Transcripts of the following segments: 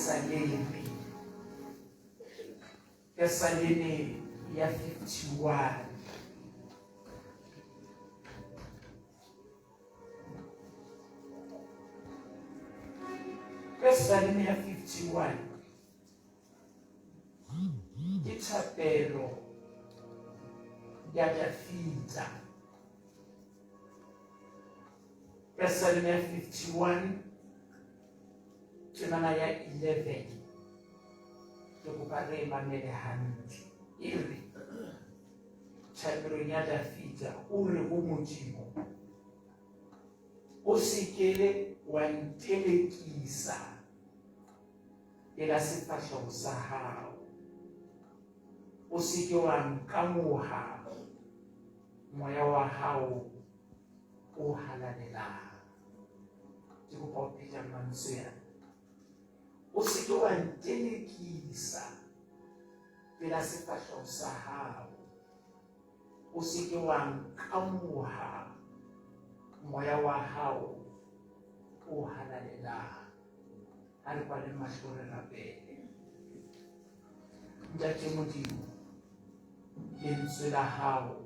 Pesaleme. Pesaleme ya 51. Pesaleme ya 51 ke thapelo ya Dafita. Pesaleme ya 51 temana ya 11 ke kopa re e mamele hantle e re thapelong ya Dafita o re ho Modimo o se ke wa ntelekisa pela sefahleho sa hao o se ke wa nkamoha moya wa hao o halalelang ke kopa o pheta mantswe ana o se ke wa ntelekisa pela sefahleho sa hao o se ke wa nkamoha moya wa hao o halalelang ha re kwale mahlo re rapele ntate modimo lentswe la hao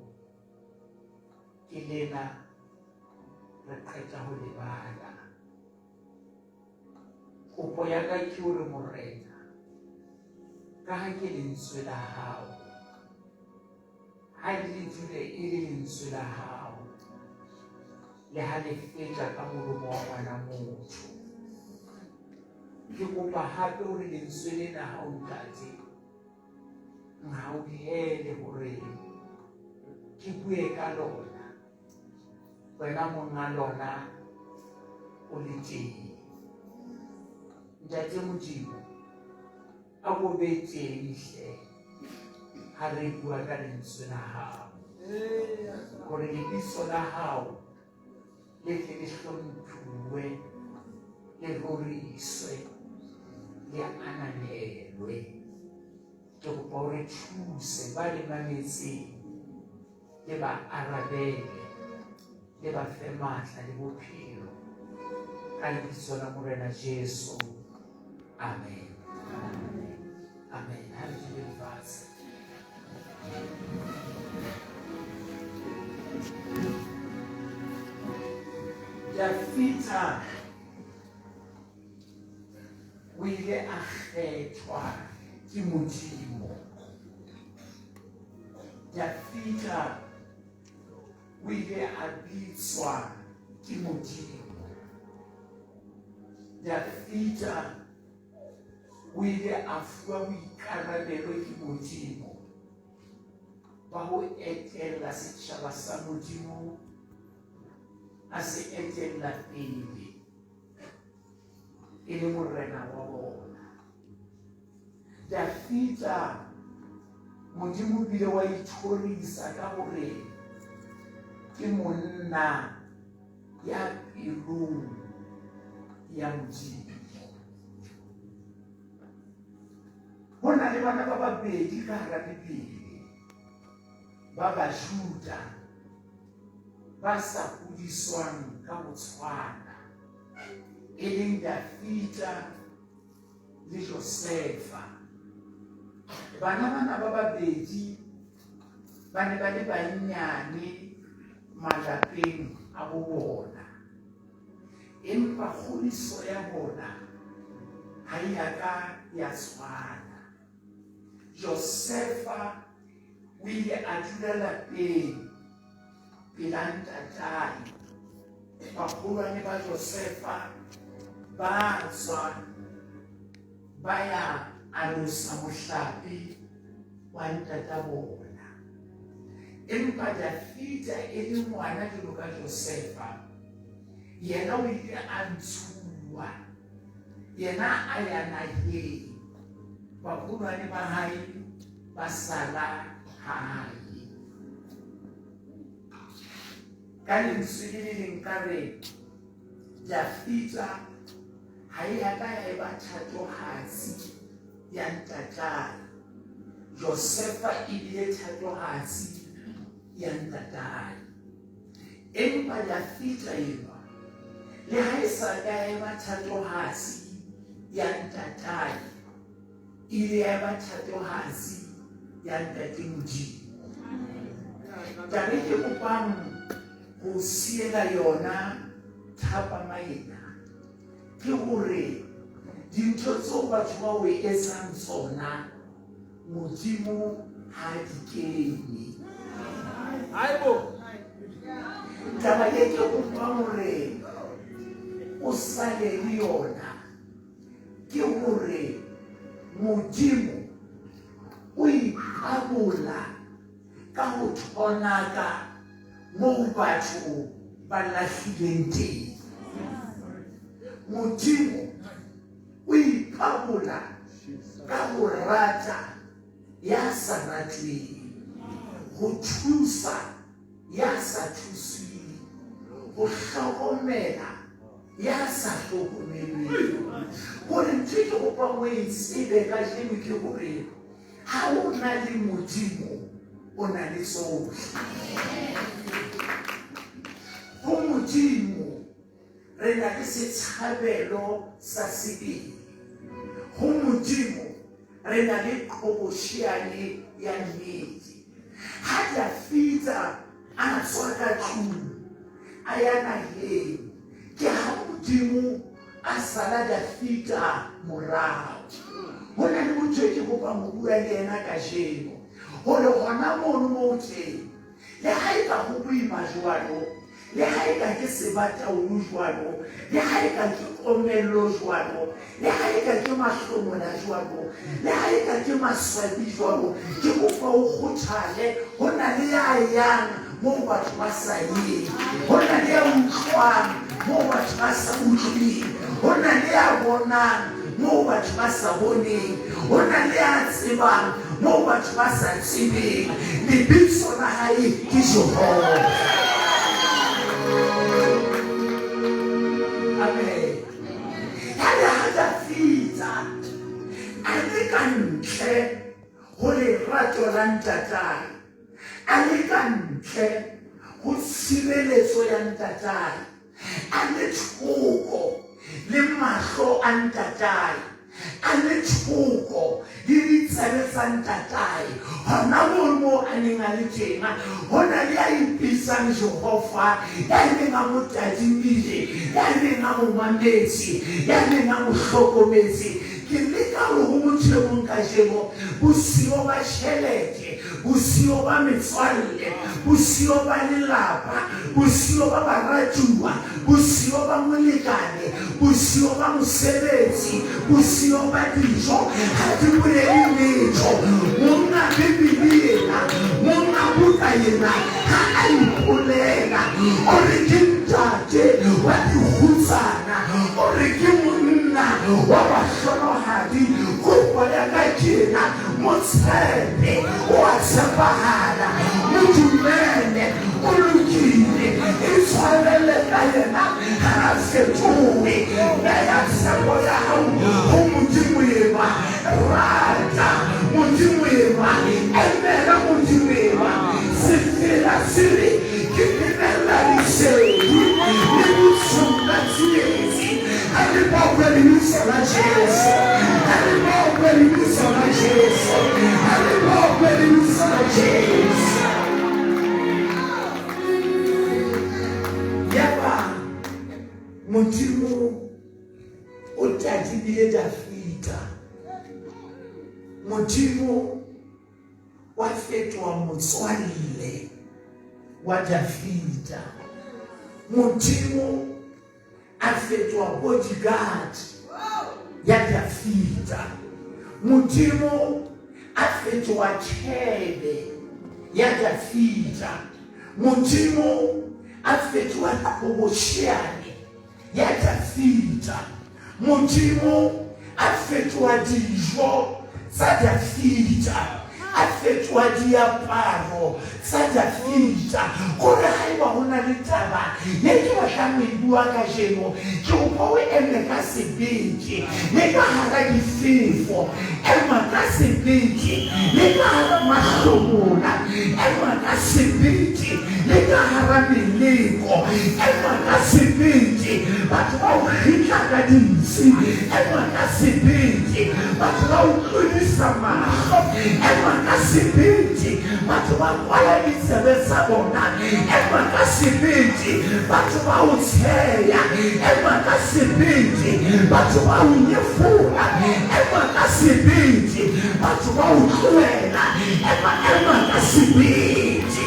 ke lena re qeta ho le bala kopo ya ka ke hore morena ka ha ke lentswe la hao ha le dule e le lentswe la hao le ha le feta ka molomo wa ngwana motho ke kopa hape hore lentswe lena ha o ntate nhauhele hore ke bue ka lona wena monga lona o le teng ntate modimo a ko be teng hle ha re bua ka lentswe la hao hore lebitso la hao le tle le hlomphuwe le roriswe le ananelwe ke kopa o re thuse ba le mametseng le ba arabele le ba fe matla le bophelo ka lebitso la morena jesu amen amen ha re dule lefatshe Dafita o ile a kgethwa ke Modimo. Dafita o ile a bitswa ke Modimo. Dafita o ile a fuwa boikarabelo ke Modimo ba ho etella setjhaba sa Modimo a se etella pele e le morena wa bona. Dafita Modimo o bile wa ithorisa ka hore ke monna ya pelong ya Modimo. Ho na le bana ba babedi ka hara Bibele ba Bajuda ba sa hodiswang ka ho tshwana, e leng Dafita le Josefa. Bana bana ba babedi ba ne ba le bannyane malapeng a bo bona, empa kgodiso ya bona ha e ya ka ya tshwana. Josefa o ile a dula lapeng pela ntatae. Baholwane ba Josefa ba tswa ba ya alosa mohlape wa ntata bona. Empa Dafida e le ngwana jwalo ka Josefa, yena o ile a ntshuwa, yena a ya naheng, baholwane ba hae ba sala hae. Ka lentswe le le leng ka re Dafita ha e ya ka ya eba thatohatsi ya ntatae. Josefa e bile thatohatsi ya ntatae. Empa Dafita enwa le ha e sa ka ya eba thatohatsi ya ntatae e ile ya ba thatohatsi ya ntate Modimo. Taba e ke kopang ho siela yona thapama ena ke hore dintho tseo batho ba o etsang tsona Modimo ha di kene. Taba e ke kopang hore o sale le yona ke hore Modimo o iqabola ka ho thonaka moo batho ba lahlileng teng. Modimo o ipabola ka ho rata ya sa ratweng, ho thusa ya sa thusweng, ho hlokomela ya sa hlokomelweng. Hore ntho e ke kopang o e tsebe kajeno ke hore ha o na le Modimo, o na le tsohle. Ho Modimo re na le setshabelo sa sebele. Ho Modimo re na le qhobosheane ya nnete. Ha Dafida a tswa ka tlung a ya naheng, ke ha Modimo a sala Dafida morao. Ho na le motho e ke kopang ho bua le yena kajeno, hore hona mono moo o teng, Le ha eka ho boima jwalo, le ha eka ke sebataolo jwalo, le ha eka ke komello jwalo, le ha eka ke mahlomola jwalo, le ha eka ke maswabi jwalo, ke kopa o kgothale. Ho na le ya yang moo batho ba sa yeng, ho na le ya utlwang moo batho ba sa utlweng, ho na le ya bonang moo batho ba sa boneng, ho na le ya tsebang moo batho ba sa tsebeng. Lebitso la hae ke Jehova. Amen. Yare ha Dafida a le ka ntle ho lerato la ntatae, a le ka ntle ho tshireletso ya ntatae, a le thoko le mahlo a ntatae, a le thoko le ditsebe tsa ntatae, hona moo moo a neng a le teng, ho na le ya ipitsang Jehova, ya neng a mo tadimile, ya neng a mo mametse, ya neng a mo hlokometse. Ke leka hore ho motho e mong kajeno, bosiyo ba tjhelete, bosiyo ba metswalle, bosiyo ba lelapa, bosiyo ba baratuwa, bosiyo ba molekane, bosiyo ba mosebetsi, bosiyo ba dijo, ha di bolele letho. Monna Bibele yena, monna buka yena, ha a ipolela, o re ke ntate wa dikgutsana, o re ke monna wa bahlolohadi. Kopo ya ka ke ena, Mo tshepe, o a tshepahala. Mo dumele, o lokile. Itshwarele ka yena, ha a fetohe. Beya tshepo ya hao ho Modimo enwa. Rata Modimo enwa. Emela Modimo enwa. Sefela se re, Ke lebella lesedi le botshong ba tsietsi. A le bokwe lebitso la Jesu. A le bokwe lebitso la Jesu. A le bokwe lebitso la Jesu. Yaba Modimo o tadimile Dafita. Modimo wa fetoha motswalle wa Dafita. Modimo a fetoha bodyguard ya Dafita. Modimo a fetoha thebe ya Dafita. Modimo a fetoha qhobosheane ya Dafita. Modimo a fetoha dijo tsa Dafita. A. fetoha diaparo tsa Dafida. Kore haeba ho na le taba ye ke batlang ho e bua kajeno, ke kopa o eme ka sebete le ka hara difefo, ema ka sebete le ka hara mahlomola, ema ka sebete le ka hara meleko, ema ka sebete batho ba o kgitla ka dintshi, ema ka sebete batho ba o tlodisa mahlo, ema ka sebete batho ba kwala ditsebe tsa bona, ema ka sebete batho ba o tsheya, ema ka sebete batho ba o nyefola, ema ka sebete batho ba o tlohela, ema, ema ka sebete.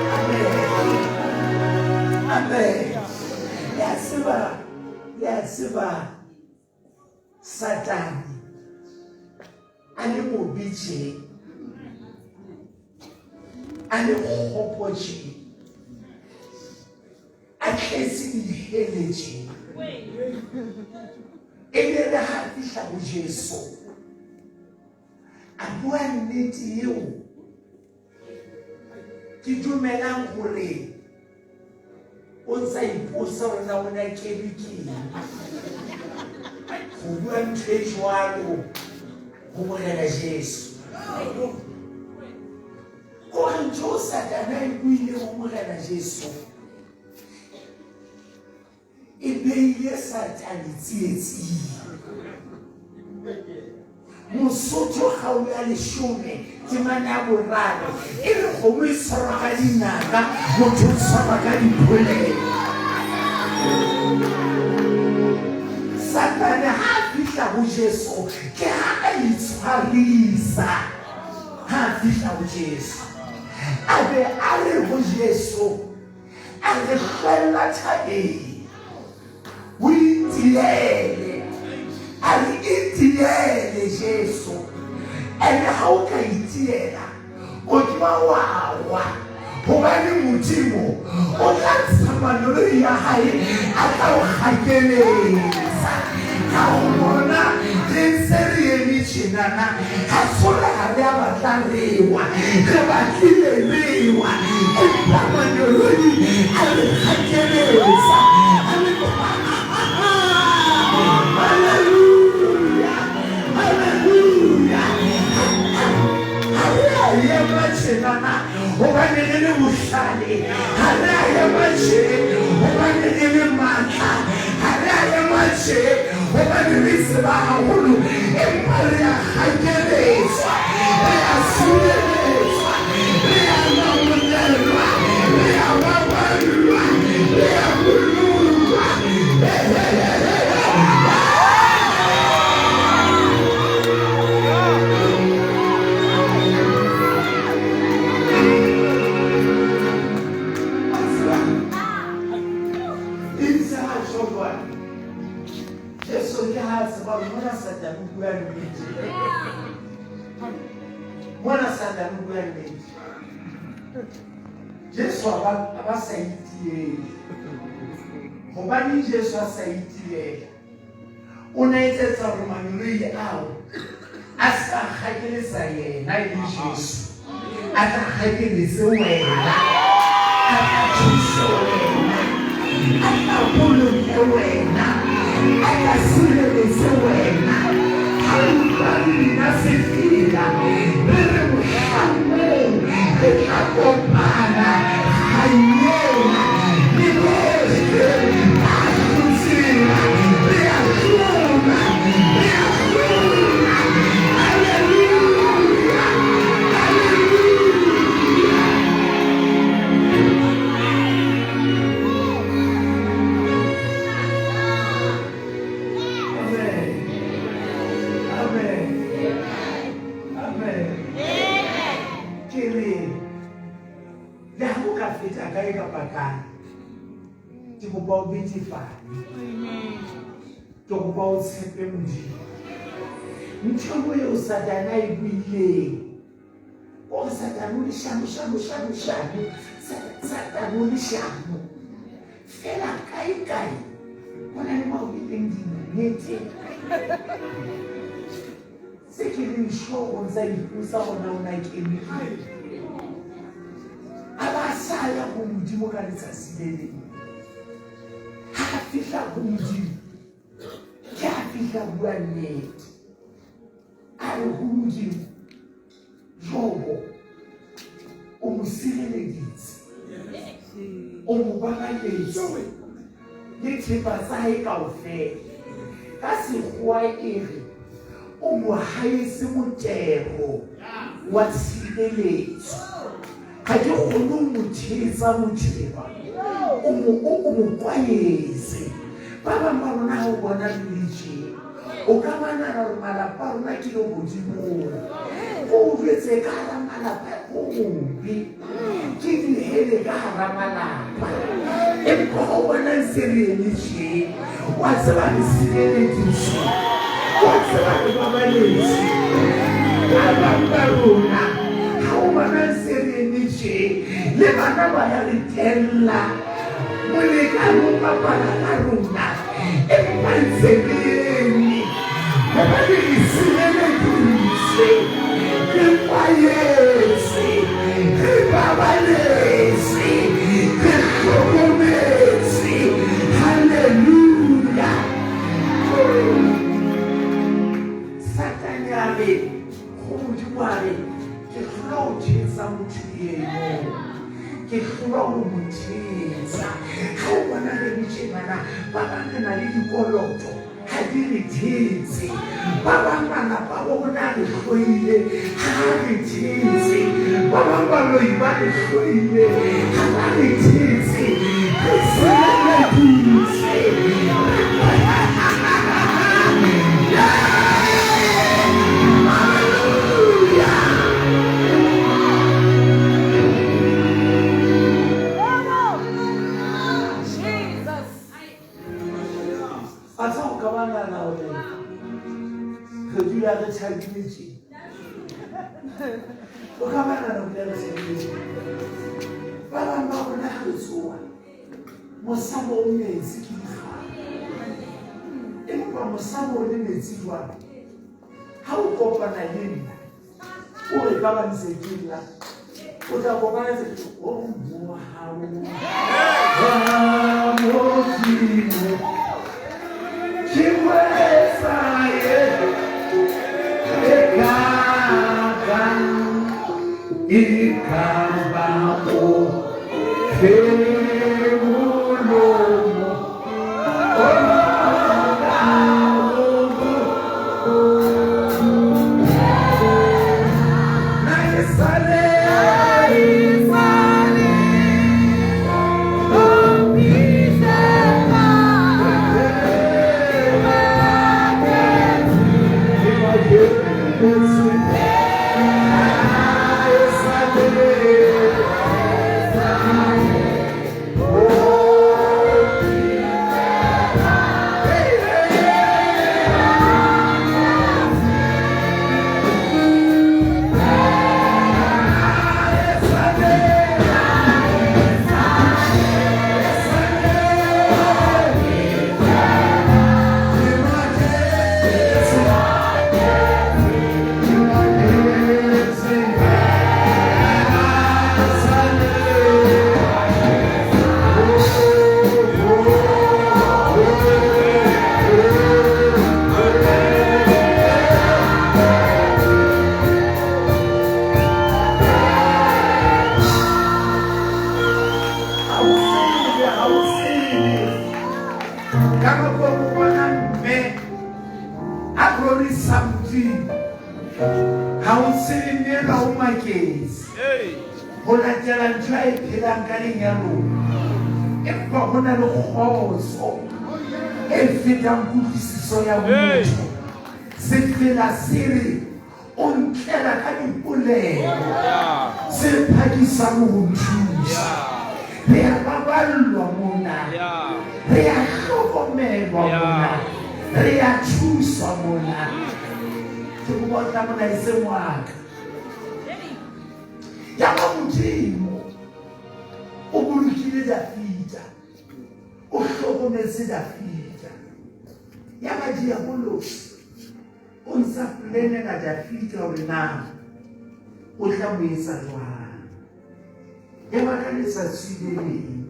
Amen. Amen. Le a tseba, le a tseba Satane a le mobe tje, a le kgopo tje, a tletse dihele tje. E ne re ha fihla ho Jesu, a bua nnete eo ke dumelang hore o ntsa ipotsa hore na o ne a kenwe ke eng go bua ntho e jwalo go Morena Jesu. Kore ntho o Satane a e buileng go Morena Jesu e beile Satane tsietsing. Mosotho kgaolo ya leshome temana ya boraro e re kgomo e tshwarwa ka dinaka, motho o tshwarwa ka dipolelo. Satane ha a fihla ho Jesu ke ha a itshwarisa. Ha a fihla ho Jesu a be a re ho Jesu, A re hlwella thabeng, o itiele. A re itiele Jesu. Ene ha o ka itiela, o ke ba wa wa. Hobane Modimo o tla ntsha mangeloi ya hae a tla o kgakeletsa. Ka ho bona re ntse re eme tjenana, ha sore ha re a batla rewa, re batlile rewa, empa mangeloi a re kgakeletsa, a re Hallelujah! Hallelujah! Ha re a ema tjenana hobane re le bohlale, ha re a ema tje hobane re le matla, ha re a ema tje hobane re tseba haholo, empa re a kgakeletswa, re a sireletswa, re a namolelwa, re a baballwa, re a bolokwa. He, he, he, he, he. Itse ha tjho jwalo, Jesu ke ha a tseba hore mona Satane o bua nnete. Mona Satane o bua nnete. Jesu a ba sa itiele. Hobaneng Jesu a sa itiela? O ne a etsetsa hore mangeloi ao a se ka kgakeletsa yena e le Jesu, a tla kgakeletse wena, a tla thuse wena, a tla boloke wena, a tla sireletse wena. Ha re utlwa re bina sefela, re re mohlang oo re tla kopana kganyeng le bohle ba hlotseng. Re a hlola, re a hlola. Haleluya, haleluya. Amen. Amen. Amen. Ke re le ha o ka feta kae kapa kae, ke kopa o betefale. Ke kopa o tshepe Modimo. Ntho e nngwe eo Satane a e buileng, o re Satane o leshano, shano, shano, shano. Satane o leshano. Fela kae kae ho na le moo e leng dinnete. Se ke leng sure o ntsa ipotsa gore na o ne a kene eng. A ba a sa ya go Modimo ka letsatsi le lengwe. Ha a fihla go Modimo, ke a fihla bua nnete. A re go Modimo, Jobo o mo sireleditse, o mo babaletse le thepa tsa hae kaofela. Ka sekgowa e re o mo haetse motero wa tshireletso. Ga ke kgone ho mo thetsa motho enwa, o mo o mo kwaletse. Ba bang ba rona ha o bona re le tje, o ka ba nahana hore malapa a rona ke lehodimong. Ko o jwetse ka hara malapa ho hobe, ke dihele ka hara malapa. Empa ha o bona ntse re eme tje, wa tseba re sireleditswe, wa tseba re babaletswe. Ba bang ba rona ha o bona ntse re eme tje, le bana ba ya re tella. Molekane o bapala ka rona, empa ntse re eme hobane re sireleditswe, re kwayetswe, re babaletswe, re hlokometswe. Hallelujah! Satane a re go Modimo a re, Ke hlolwa ho thetsa motho eno. Ke hlolwa ho mo thetsa. Ha o bona re le tjenana, ba bang re na le dikoloto, ha di re thetse. Ba bang malapa a bo rona a re hloile, ha a re thetse. Ba bang baloi ba re hloile, ha ba re thetse. Re sireleditswe. A tseba o ka ba nahana hore re dula re thabile tje. O ka ba nahana re dula re thabile tje. Ba bang ba rona ha re tsoha mosamo o metsi ke dikgala. Empa mosamo o le metsi jwang? Ha o kopana le nna o re ka ba ntse ke lla o tla kopana tse o mohau wa Modimo ke wetsaye e kakang e ka ba o fe molomo Ka nako e nngwe bona mme a rorisa Modimo. Ha o tsebe mme enwa o maketse ho latela ntho a e phelang ka lenyalong. Empa ho na le kgotso e fetang kutlwisiso ya motho. Sefela se re o ntlela ka dipolelo tse phakisang ho nthusa. Re a baballwa mona, re a hlokomelwa mona, re a thuswa mona. Ke kopa o tla molaetseng wa ka. Yaba Modimo o bolokile Dafida, o hlokometse Dafida. Yaba Diabolosi. O ntsa planela Dafita hore na o tla mo etsa jwang. Yaba ka letsatsi le leng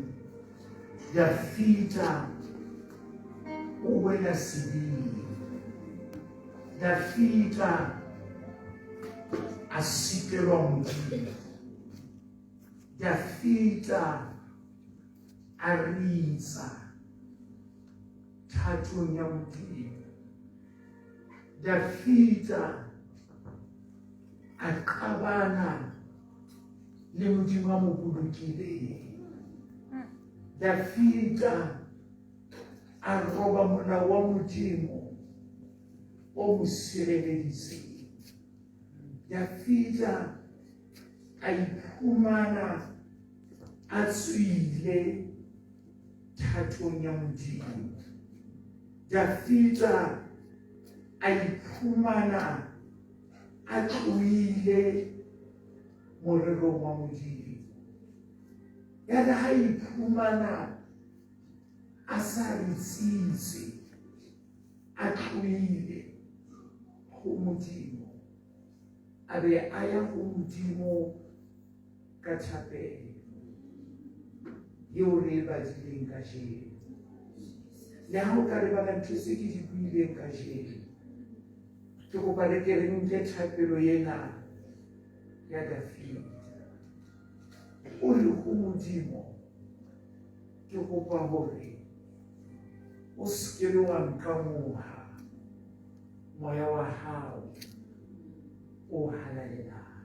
Dafita o wela sebeng. Dafita a sitelwa Modimo. Dafita a ritsa thatong ya Modimo. Dafita a qabana le Modimo a mo bolokileng. Dafita a roba molao wa Modimo o mo sireleditseng. Dafita a iphumana a tswile thatong ya Modimo. Dafita a iphumana a tlohile morerong wa Modimo. Ya re ha iphumana a sa ritsitse a tlohile ho Modimo, a be a ya ho Modimo ka thapelo eo re e badileng kajeno. Le ha o ka lebala ntho tse ke di buileng kajeno, ke kopa re ke re nke thapelo ena ya Dafida. O re ho Modimo, ke kopa hore o se ke wa nkamoha moya wa hao o halalelang.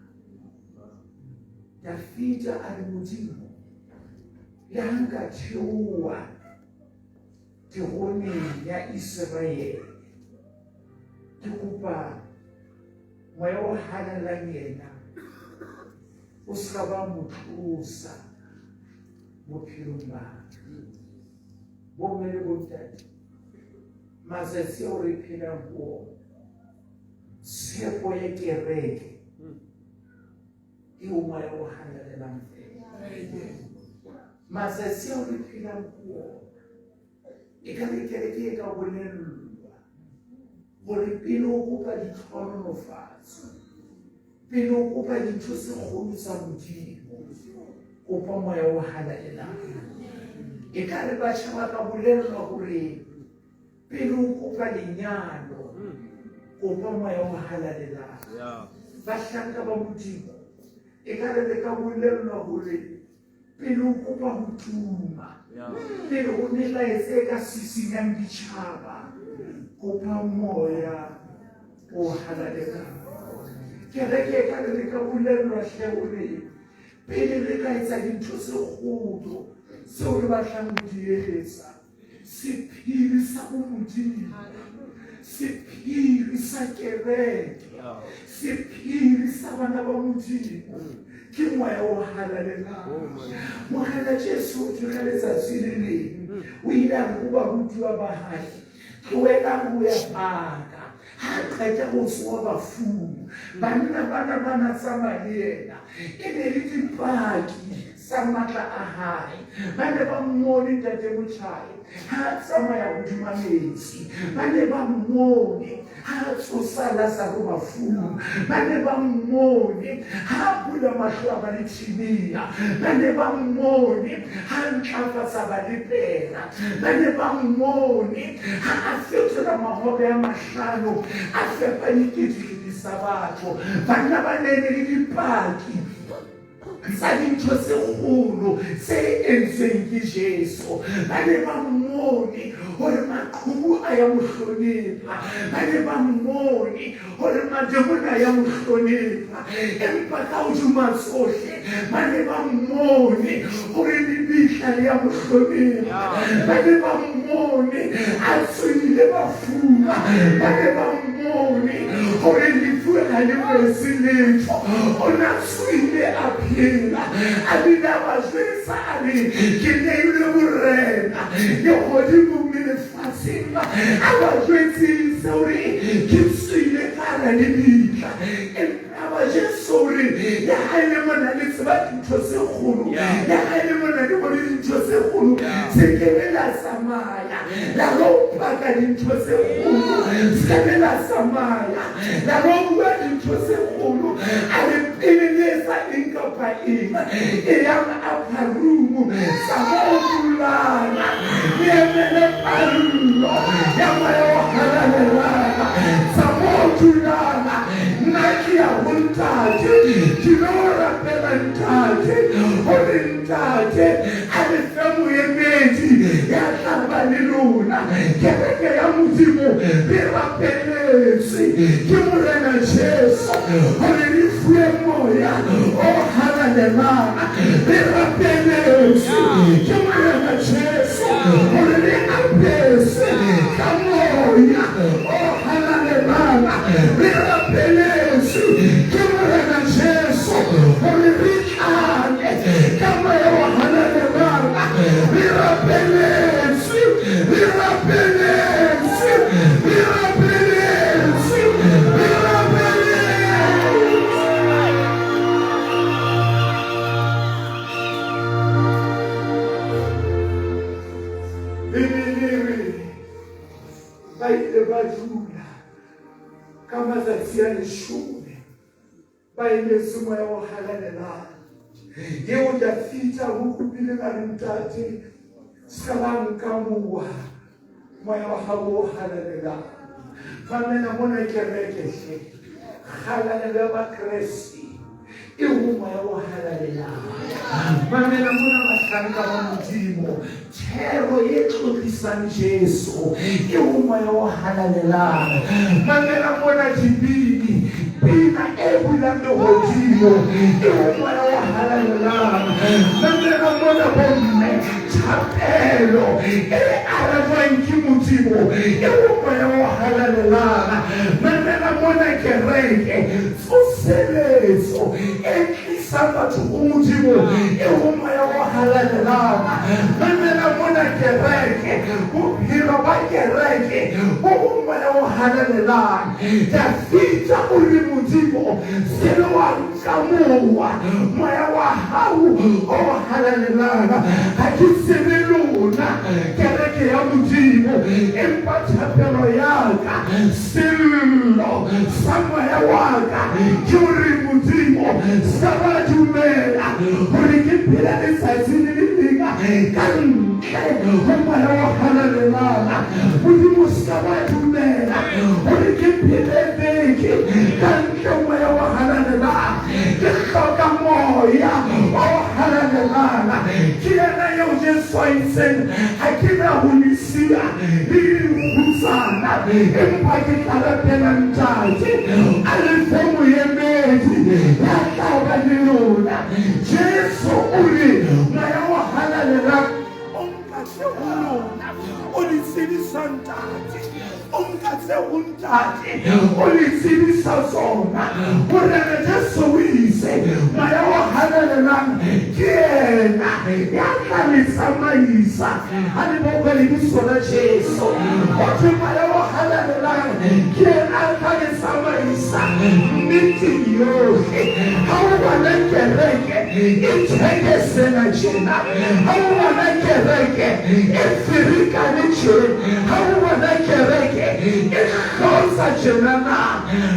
Dafida a re Modimo, le ha nka theoha teroneng ya Iseraele, ke kopa moya o halalelang yena o se ka ba mo tlosa bophelong ba ka. Bomme le bontate, matsatsi ao re phelang ho ona, tshepo ya kereke e ho moya o halalelang fela. Matsatsi ao re phelang ho ona, e ka be kereke e ka bolellwa hore pele o kopa ditlhohonolofatso, pele o kopa dintho tse kgolo tsa Modimo, kopa moya o halalelang. E ka re batjha ba ka bolellwa hore pele o kopa lenyalo, kopa moya o halalelang. Bahlanka ba Modimo, e ka re re ka bolellwa hore pele o kopa ho tuma, pele ho melaetsa e ka sisinyang ditjhaba, kopa moya o halalelang. Kereke e ka re re ka bolellwa hle hore pele re ka etsa dintho tse kgolo tseo re batlang ho di etsa, sephiri sa bomodimo, sephiri sa kereke, sephiri sa bana ba Modimo ke moya o halalelang. Morena Jesu o ka letsatsi le leng o ile a re ho barutuwa ba hae, tlohelang ho ya paka. Ha a qeta ho tsoha bafung, banna bana ba na tsamaya le yena e ne le dipaki tsa matla a hae. Ba ne ba mmone Ntate Motjhae ha a tsamaya hodima metsi, ba ne ba mmone ha a tsosa Lazaro bafung, ba ne ba mmone ha a bula mahlo a ba le Timea, ba ne ba mmone ha a ntlafatsa ba lepera, ba ne ba mmone ha a fetola mahobe a mahlano a fepa diketekete tsa batho. Banna ba ne le dipaki tsa dintho tse kgolo tse entsweng ke Jesu. Ba ne ba mmone hore maqhubu a ya mo hlonepha, ba ne ba mmone hore mademona a ya mo hlonepha, empa ka hodima tsohle ba ne ba mmone hore lebitla le ya mo hlonepha, ba ne ba mmone a tsohile bafung, ba ne ba mmone hore lefu ha le mo etse letho, o na tsohile a phela, a bile a ba jwetsa a re, ke neilwe borena lehodimong le lefatsheng. A ba jwetsitse hore ke tswile ka hara lebitla, empa ba Jesu o re, le ha e le mona le tseba dintho tse kgolo, le ha e le mona le bone dintho tse kgolo, se ke be la tsamaya la lo paka dintho tse kgolo, se ka be la tsamaya la lo bua dintho tse kgolo. A re pele le etsa eng kapa eng, eyang upper room, tsa mo dulang, le emele pallo ya Moya o Halalelang. Tsa mo dulang, nna ke ya ho Ntate, ke lo rapela Ntate hore Ntate a le fe moemedi ya tla ba le lona. Kereke ya Modimo, re rapeletswe ke Morena Jesu hore re fuwe Moya o Halalelang. Re rapeletswe ke Morena Jesu hore re apeswe ka Moya o Halalelang. Re rapeletswe ke Morena Jesu hore re tlale ka Moya o Halalelang. Re rapeletswe, re rapeletswe, re rapeletswe, re rapeletswe. Bibele e re ba ile ba dula ka matsatsi a leshome ba emetse Moya o Halalelang. Eo Dafita o kopile a re, Ntate, se ka ba nkamoha Moya wa hao o Halalelang. Mamela mona kereke hle, kgalalelo ya Bakreste e ho Moya o Halalelang. Mamela mona bahlanka ba Modimo, thero e tlotlisang Jesu e ho Moya o Halalelang. Mamela mona dibini, pina e bulang lehodimo e ho Moya o Halalelang. Mamela mona bomme, thapelo e arabwang ke Modimo e ho Moya o Halalelang. Mamela mona kereke, tsoseletso e tlisang batho ho Modimo e ho Moya o Halalelang. Mamela mona kereke, bophelo ba kereke bo ho Moya o Halalelang. Dafita o re, Modimo, se le wa nkamoha Moya wa hao o Halalelang. Ha ke tsebe lona kereke ya Modimo, empa thapelo ya ka, sello sa moya wa ka ke hore Modimo sa ba dumela hore ke phele letsatsi le le leng ka ntle ho Moya o Halalelang. Modimo sa ba dumela hore ke phele beke ka ntle ho Moya o Halalelang. Ke hloka Moya o Halalelang. Ke yena eo Jesu a itseng, ha ke na ho le siya le dikgutsana, empa ke tla rapela Ntate a le fe moemedi ya tla ba le lona. Jesu o re Moya o Halalelang o nka tse ho lona, o le tsebisa Ntate, o nka tse ho Ntate, o le tsebisa tsona. Morena Jesu o itse Moya o Halalelang ke yena ya tla le tsamaisa. Ha le bokwe lebitso la Jesu. Ho thwe Moya o Halalelang ke yena a tla le tsamaisa nneteng yohle. Ha o bona kereke e thekesela tjena, ha o bona kereke e ferekane tje, ha o bona kereke e hlotsa tjena na,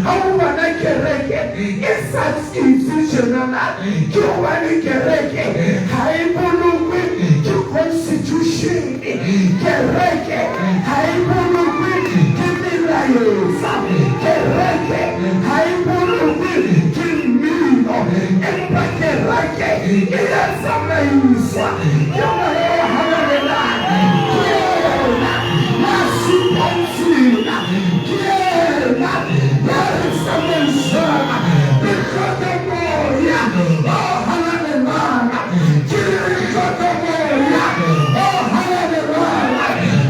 ha o bona kereke e sa tsitse tjena na, ke hobane kereke ha e bolokwe ke constitution, kereke ha e bolokwe ke melaetsa, kereke ha e bolokwe ke mmino, empa kereke e ya tsamaiswa ke Moya o Halalelang. Ke yena ya supang tsela, ke yena ya re tsamaisang. Re hloka Moya o Halalelang. Ke re hloka Moya o Halalelang.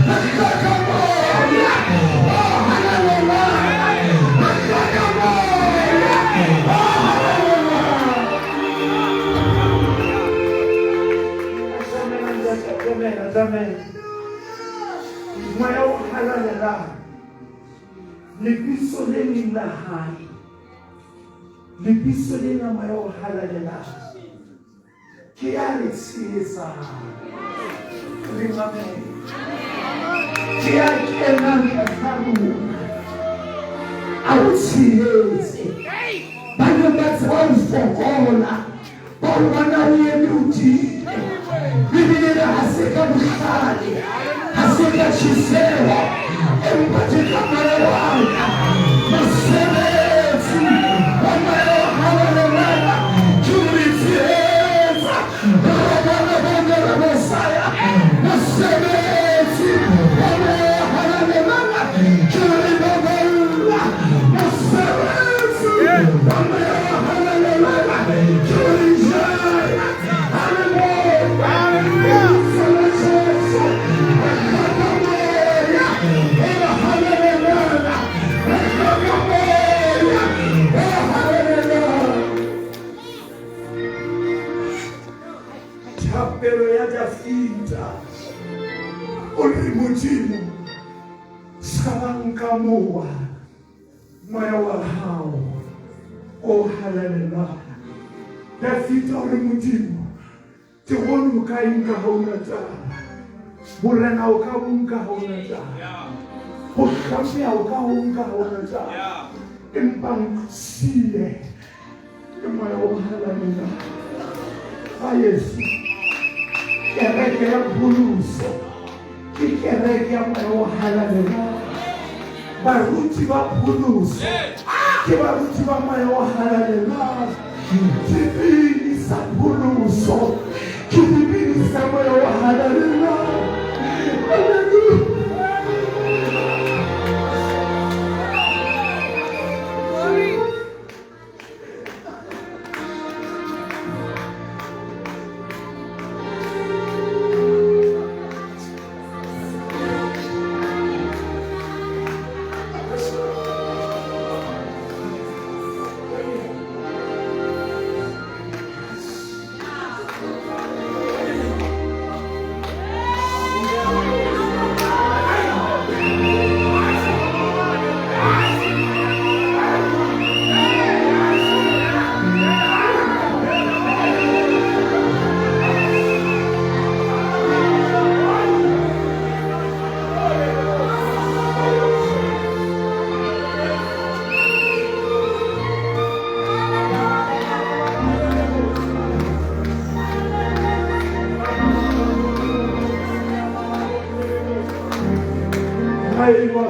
Re hloka Moya o Halalelang. Re hloka Moya o Halalelang. Amen, amen. Moya o Halalelang, lebitso le leng la hae, lebitso lena Moya o Halalelang ke ya re tshehetsang. Re mamele. Ke ya kenang tlasa rona a o tshehetse. Ba neng ba tseba ho fokola ba o bona o eme o tiile. Bibele e re ha se ka bohlale, ha se ka tjheseho, empa ke ka moya wa ka. Mosebetsi wa moya o halalelang ke ho re tshehetsa. Mosebetsi wa moya o halalelang ke ho re baballa. Mosebetsi wa moya o halalelang ke ho re jara. Haleluya! Lebitso la Jesu, re hloka moya o halalelang. Re hloka moya o halalelang. Thapelo ya Dafida o re Modimo ska ba nka mowa moya wa hao o halalelang. Dafida o re Modimo terone o ka e nka ha o na taba, borena o ka bo nka ha o na taba, ho hlompheha o ka ho nka ha o na taba, empa ntsiye ke moya o halalelang. Ba Yesu, kereke ya pholoso ke kereke ya moya o halalelang. Baruti ba pholoso ke baruti ba moya o halalelang. Dibini sa pholoso ke dibini sa moya o halalelang. Hallelujah. Haeba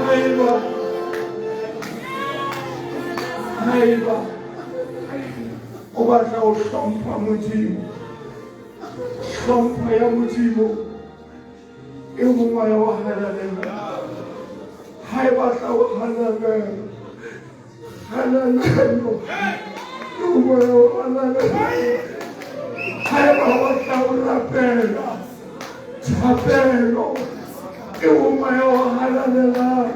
haeba haeba haeba o batla ho hlompha Modimo, hlompho ya Modimo e ho moya o halalelang. Ha e batla ho halalela, halalelo e ho moya o halalelang. Ha eba o batla ho rapela, thapelo e ho moya o halalelang.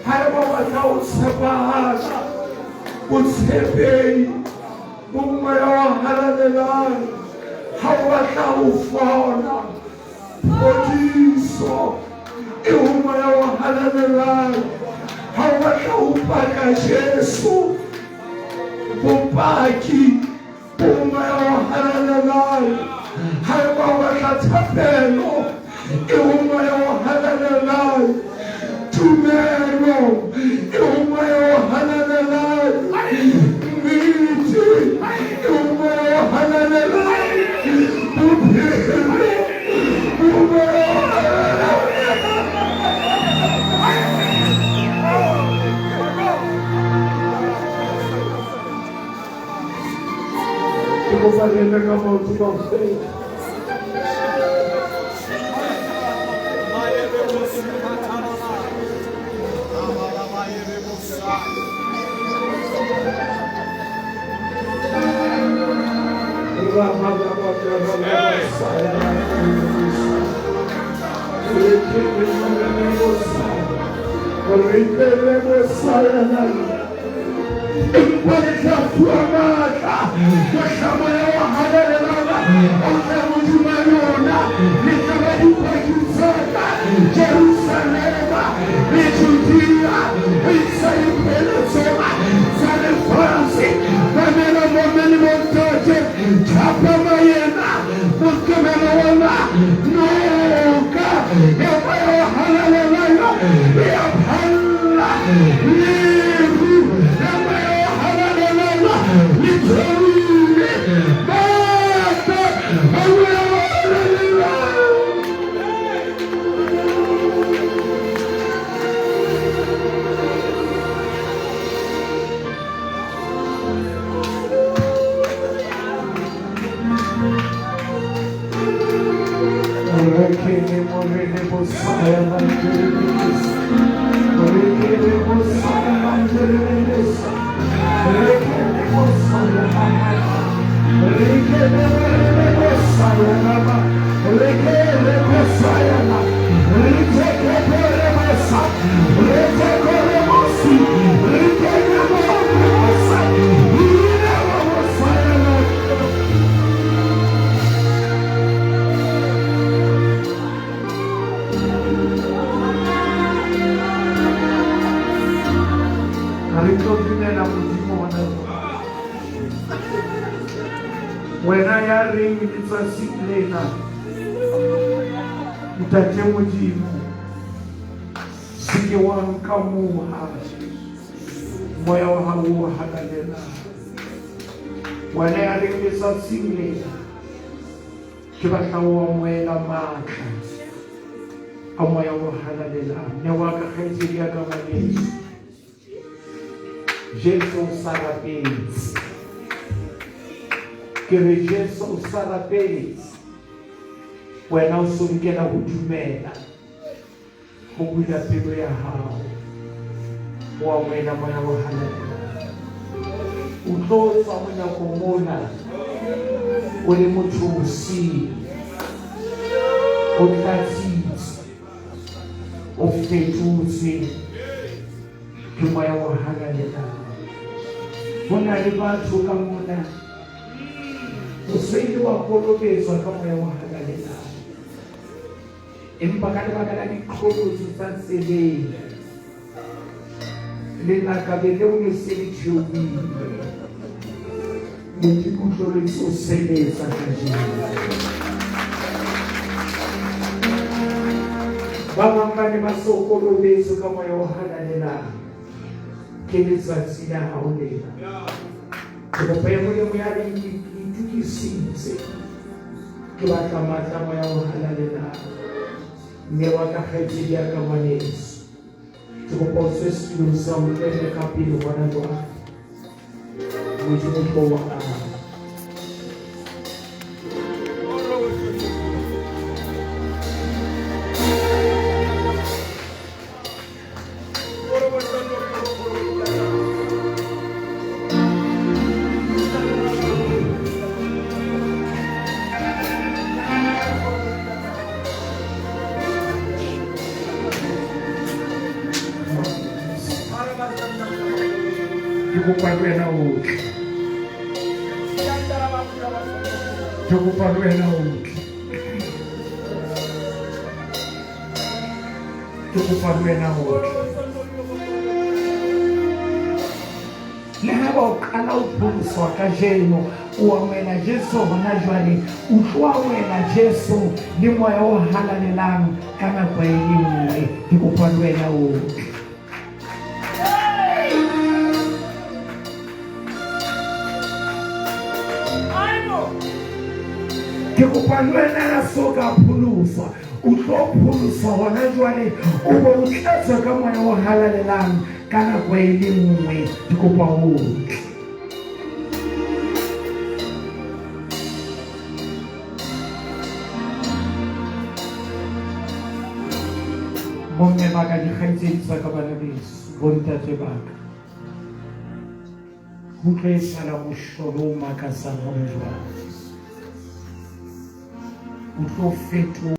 Ha eba o batla ho tshepahala, botshepehi bo moya o halalelang. Ha o batla ho fola, phodiso e ho moya o halalelang. Ha o batla ho paka Jesu, bopaki bo moya o halalelang. Ha eba o batla thapelo e ho moya o halalelang. Tumelo e ho moya o halalelang. Nnete e ho moya o eme ka maoto kaofela. Empa le tla fuwa matla mohla Moya o Halalelang o tla hodima lona. Le tla ba dipaki tsa ka Jerusalema le Judea ho isa dipheletsong tsa lefatshe. Mamela bomme le bontate, thapama ena, Moqebelo ona, noka ya Moya o Halalelang e a phalla. Leru la Moya o Halalelang le theohile. Matla a Moya o Halalelang. Re tlo dumela Modimo hona jwale. Wena ya reng letsatsing lena, Ntate Modimo, se ke wa nkamoha Moya wa hao o halalelang. Wena ya reng letsatsing lena, ke batla ho amohela matla a Moya o halalelang. Mme wa ka, kgaitsedi ya ka, ngwaneso, Jesu o sa rapetse. Ke re Jesu o sa rapetse. Wena o so lokela ho dumela ho bula pelo ya hao ho amohela Moya o halalelang. O tlo tswa monyako mona o le motho o sele, o tlatsitswe, o fetotswe ke Moya o halalelang. Ho na le batho ka mona o se ile wa kolobetswa ka Moya o halalelang, empa ka lebaka la diqholotso tsa tseleng, lelakabe leo le se le theohile. Modimo o tlo le tsoseletsa kajeno. Ba bang ba ne ba so kolobetswe ka Moya o halalelang. Ke letsatsi la hao lena. Ke kopa e mong le mong ya reng ke itokisitse, ke batla matla a Moya o halalelang. Mme wa ka, kgaitsedi ya ka, ngwaneso, ke kopa o tswe setulong sa o eme ka pele hona jwale. Modimo o tlo o araba. Ke kopa le wena o tle. Ke kopa le wena o tle. Ke kopa le wena o tle. Le ha ba o qala o pholoswa kajeno, o amohela Jesu hona jwale, o tlo amohela Jesu le Moya o Halalelang ka nako e le nngwe. Ke kopa le wena o tle. Ke kopa le wena ya so ka pholoswa, o tlo pholoswa hona jwale, o bo o tlatswe ka Moya o Halalelang ka nako e le nngwe. Ke kopa o tle. Bomme ba ka, dikgaitsedi tsa ka, bana beso, bontate ba ka, ho tlo etsahala mohlolo o makatsang hona jwale. O tlo fetoha.